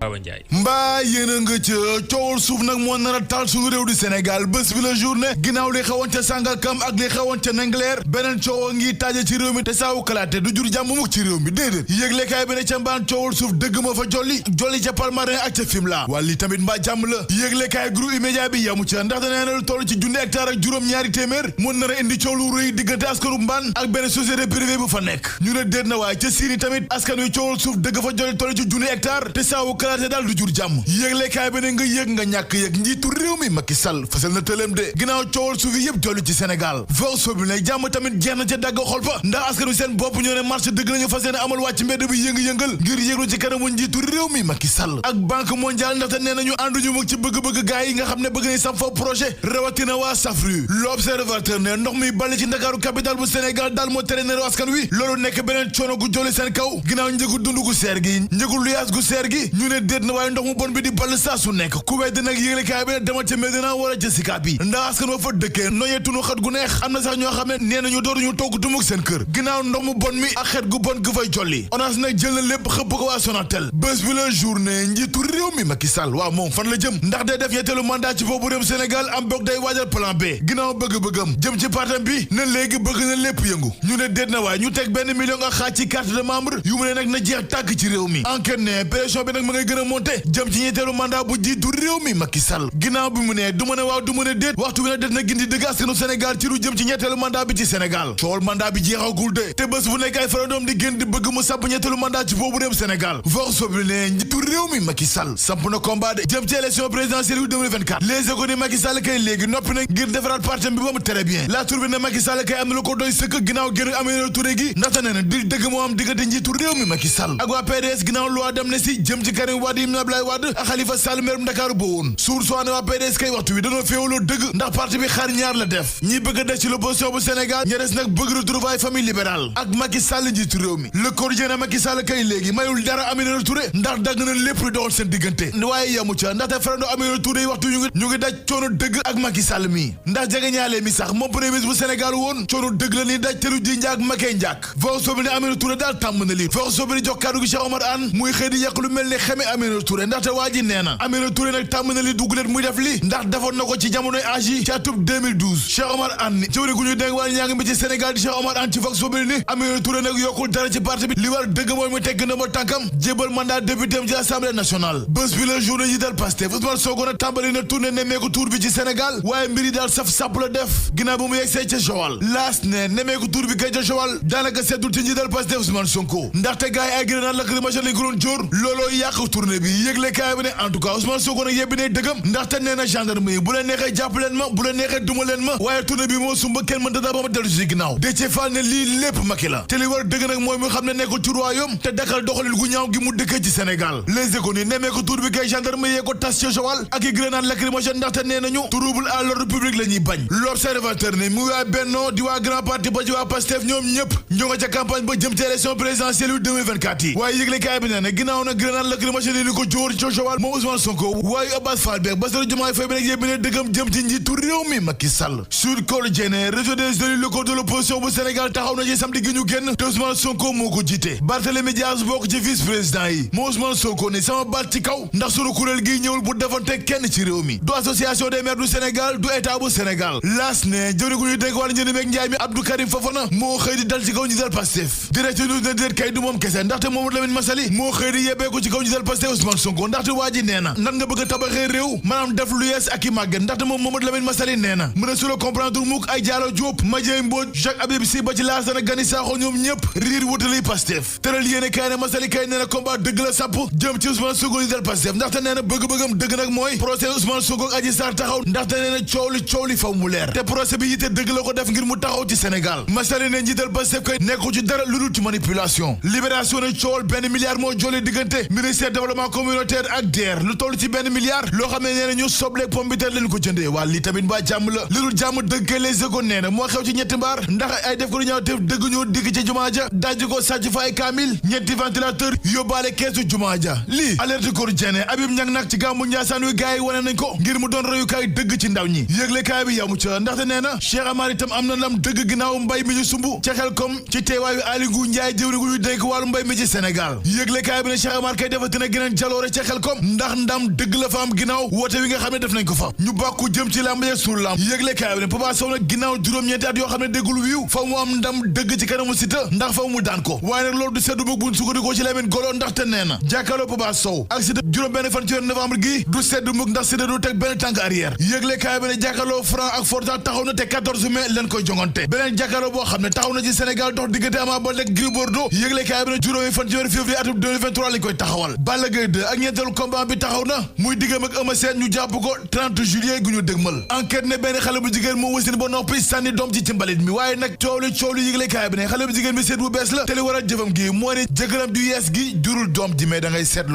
Awa Ndiaye mbaa yéen a nga ca coowul suuf nag moo nar a taal suñu réew di Sénégal bés bi la journée ginnaaw li xewoon ca Sangalkam ak li xewoon ca Ndingler beneen coow ngi taaje ci réew mi te saawu kalaate du jur jàmm mukk ci réew mi déedéet yëglekaay bi ne ca mbaan coowul suuf dëgg ma fa jolli ca Palmarin ak ca Fimela wala li tamit mbaa jàmm la yëglekaay groupe immédiat bi yamu ca ndaxte nee na lu toll ci junni hectare ak juróom-ñaari téeméer moo nar a indi coow lu rëy diggante askanu mbaan ak benn société privée bu fa nekk ñu ne déet na waaye ca Syrie tamit askan wi coowul suuf dëgg fa jolli toll ci junni hectare te saawu kalaate daal du jur jàmm yëglekaay bi ne nga yëg nga ñàkk yëg njiitu réew mi Macky Sall fasal na tëleem de ginnaaw coowal suuf yi yëpp jolli ci Sénégal force bi ne jàmm tamit jeex na ca dagg xol fa ndax askan wi seen bopp ñoo ne marché dëgg nañu fas yéene amal wàcc mbedd bi yëngu-yëngal ngir yëglu ci kanamu njiitu réew mi Macky Sall ak banque mondiale ndaxte nee nañu ànduñu mag ci bëgg-bëgg gaay yi nga xam ne bëgg nañ sam fa projet rawatina waa Safru l'observateur ne ndox mi bali ci Ndakaaru capital bu Sénégal daal moo tere neeru askan wi loolu nekk beneen coono gu jolli seen kaw ginnaaw njëgu dund gu seer gi njëgu luyaas gu seer gi ñu ne déet na waaye ndox mu bon bi di ball saa su nekk ku wedd nag yëglekaay bi ne demal ca Médina wala ca Sicap bi ndax askan wa fa dëkkee noyee tunu xat gu neex am na sax ñoo xam ne nee nañu dootuñu togg tumuk seen kër ginnaaw ndox mu bon mi ak xet gu bon gu fay jolli ONAS nag jël na lépp xëpp ko waa Sonatel bés bi la journée njiitu réew mi Macky Sall waaw moom fan la jëm ndax day def ñetteelu mandat ci boobu réew Sénégal am boog day waajal plan B ginnaaw bëgg-bëggam jëm ci partam bi na léegi bëgg na lépp yëngu ñu ne déet na waaye ñu teg benn million ak xaaj ci carte de membre yu mu ne nag na jeex tàkk ci réew mi enquête ne pression bi nag ma ngay gën a monté jëm ci ñetteelu mandat bu jiitu réew mi Macky Sall ginnaaw bi mu ne du mën a waaw du mën a déet waxtu bi ne des na gindi dëgg askanu Sénégal ci lu jëm ci ñetteelu mandat bi ci Sénégal coowal mandat bi jeexagul de te bés bu nekk ay farandoom di gën di bëgg mu samp ñetteelu mandat ci boobu réew Sénégal vox bi ne njiitu réew mi Macky Sall samp na combat de jëm ci élection présidentielle yu 2024 les économies Macky Sall kay léegi noppi na ngir defaraat parti bi ba mu très bien la tur bi ne Macky Sall kay am na lu ko doy sëkk ginnaaw gën Aminata Touré gi ndaxte nee na di dëgg moo am diggante njiitu réew mi Macky Sall ak waa PDS ginnaaw loi d'amnistie jëm ci Karim Wade Ibn Abdoulaye Wade ak Khalifa Sall maire Ndakaaru ba woon suur soo ne waa PDS kay waxtu wi dañoo féewaloo dëgg ndax parti bi xaar ñaar la def ñi bëgg a des ci l'opposition bu Sénégal ña des nag bëgg retrouvailles famille libérale ak Macky Sall njiitu réew mi le quotidien ne Macky Sall kay léegi mayul dara Aminata Touré ndax dagg na lépp lu doxal seen diggante waaye yamu ca ndaxte farando Aminata Touré yi waxtu ñu ngi daj coono dëgg ak Macky Sall mi ndax jege ñaale mi sax moom premier ministre bu Sénégal woon coono dëgg la ni daj te lu ji njaak makee njaak force sobi ne Aminata Touré daal tàmm na lii force sobi ni jox kàddu gi Cheikh Omar Anne muy xëy di yàq lu mel ne xeme Aminata Touré ndaxte waa ji nee na Aminata Touré nag tàmm na li dugguleet muy def li ndax defoon na ko ci jamonoy âge ci atub 2012 Cheikh Omar Anne ni jëwri gu ñu dénk waa ñaa ngi mi ci Sénégal di Cheikh Omar Anne ci force sobi ni Aminata Touré nag yokkul dara ci parti bi li war dëgg mooy mu tegg na ma tànkam jébal mandat député ci Assemblée nationale bés bi la journée yi dal Pastef Ousmane Sonko nag tàmbali na tourné nemmeeku tour bi ci Sénégal waaye mbiri daal saf sàpp la def ginnaaw bu mu yegsee ca Joal laas ne nemmeeku tour bi kay ca Joal daanaka seddul ci njiital Pastef Ousmane Sonko ndaxte gars yi ay grenade lacrymogène lañ ko doon jóor looloo yàq tournée bi yëgle kaay bi ne en tout cas Ousmane Sonko nag yebbi ne dëggam ndaxte nee na gendarme yi bu leen neexee jàpp leen ma bu leen neexee duma leen ma waaye tournée bi moo sumba kenn mën daa ba ma dellu ci ginnaaw Déthié Fall ne lii lépp Macky la te li war dëgg nag mooy mu xam ne nekkul ci royaume te dakal doxalin gu ñaaw gi mu dëkkee ci Sénégal les économies nemmeeku tour bi kay gendarme yee ko tas ci Joal ak i grenade lacrymogène ndaxte nee nañu trouble à l'ordre public la ñuy bañ l'observateur ne mu waa Benno di waa grand parti ba ci waa Pastef ñoom ñëpp ñoo nga ca campagne ba jëm ci élection présidentielle yu 2024 yi waaye yëgle kaay bi nee na ginnaaw nag grenade lacrymogène yi ni ko jóor ci Joal moom Ousmane Sonko waaye Abass Fall beeg Bassirou Diomaye Faye bi nag yebbi ne dëggam jëm ci njiitu réew mi Macky Sall Sud Quotidien réseau des élus locaux de l'opposition bu Sénégal taxaw na ci samedi gi ñu génn te Ousmane Sonko moo ko jiite Barthélémy Dias bokk ci vice président yi moo Ousmane Sonko ne sama baat ci kaw ndax sunu kuréel gi ñëwul bu defante kenn ci réew mi du association des maires du Sénégal du état bu Sénégal laas ne jëwri gu ñu dégg wàllu njënd meeg njaay mi Abdou Karim Fofana moo xëy di dal ci kaw ñu dal Pastef direct news ne déet kay du moom kese ndaxte Mamadou Lamine Massaly moo xëy di yebbeeku ci kaw ñu dal Pastef Ousmane Sonko ndaxte waa ji nee na nan nga bëgg a tabaxee réew maanaam def lu yees ak i màgget ndaxte moom Mamadou Lamine Massaly nee na mën a sula comprendre mukk ay Diallo Diop Madiaye Mbodj Jacques Habib Sy ba ci Lassana Gani Sakho ñoom ñëpp riir wutali Pastef tëral yéene kaay ne Massaly kay nee na combat dëgg la sàpp jëm ci Ousmane Sonko ñu dal Pastef ndaxte nee na bëgg-bëggam dëgg nag mooy procès Ousmane Sonko ak Adji Sarr taxaw ndaxte nee na coow li faw mu leer te procès bi yitte dëgg la ko def ngir mu taxaw ci Sénégal Massaly ne njiital Pastef kay nekku ci dara lu dul ci manipulation libération ne coowal benn milliard moo joolee diggante ministère développement communautaire ak DER lu toll ci benn milliard loo xam ne nee na ñu sobleeg pomme de terre leen ko jëndee waa lii tamit mbaa jàmm la li dul jàmm dëgg les écoles nee na moo xew ci ñetti mbaar ndax ay def ko du ñaaw def dëgg ñoo digg ca jumaa ja dajji ko sàcc fa ay kaamil ñetti ventilateur yóbbaale keesu jumaa ja lii alerte quotidienne Habib Niang nag ci gàmmu Njaasaan wi gars yi wane nañ ko ngir mu doon royukaay dëgg ci ndaw ñi yëgle kaay bi yamu ca ndaxte nee na Cheikh Amar itam am na lam dëgg ginnaaw mbay mi ñu sumb ca Xelkom ci teewaayu Aly Ngouille Ndiaye jëwri gu ñu dénk wàllu mbay mi ci Sénégal yëgle kaay bi ne Cheikh Amar kay defati na na geneen jaloore ca Xelkom ndax ndam dëgg la fa am ginnaaw woote wi nga xam ne def nañ ko fa ñu bàkku jëm ci làmb yeeg suul làmb yëgle kaay bi ne Papa Sow nag ginnaaw juróom-ñeenti at yoo xam ne déggul wiiw fa mu am ndam dëgg ci kanamu Siteu ndax fa mu daan ko waaye nag loolu du seddu mukk buñ sukkandikoo ci Lamine Golo ndaxte nee na jàkkaarloo Papa Sow ak Siteu juróom benn fan ci weeru novembre gi du seddu mukk ndax Siteu du teg benn tànk arrière yëgle kaay bi ne jàkkaarloo Franc ak Forza taxaw na te 14 mai leen koy jongante beneen jàkkaarloo boo xam ne taxaw na ci Sénégal dox diggante Ama Baldé ak Gris Bordeaux yëgle kaay bi ne juróomi fan ci weeru février atum 2023 lañ koy taxawal Balla Gaye 2 ak ñeenteelu combat bi taxaw na muy diggam ak Eumeu Sène ñu jàpp ko 30 juillet gu ñu dëgmal enquête ne benn xale bu jigéen moo wasin ba noppi sànni doom ci mbalit mi waaye nag coow li yëgle kaay bi ne xale bu jigéen bi seet bu bees la te li war a jëfam gi moo ne jëkkëram du yees gi jurul doom ji mais da ngay seet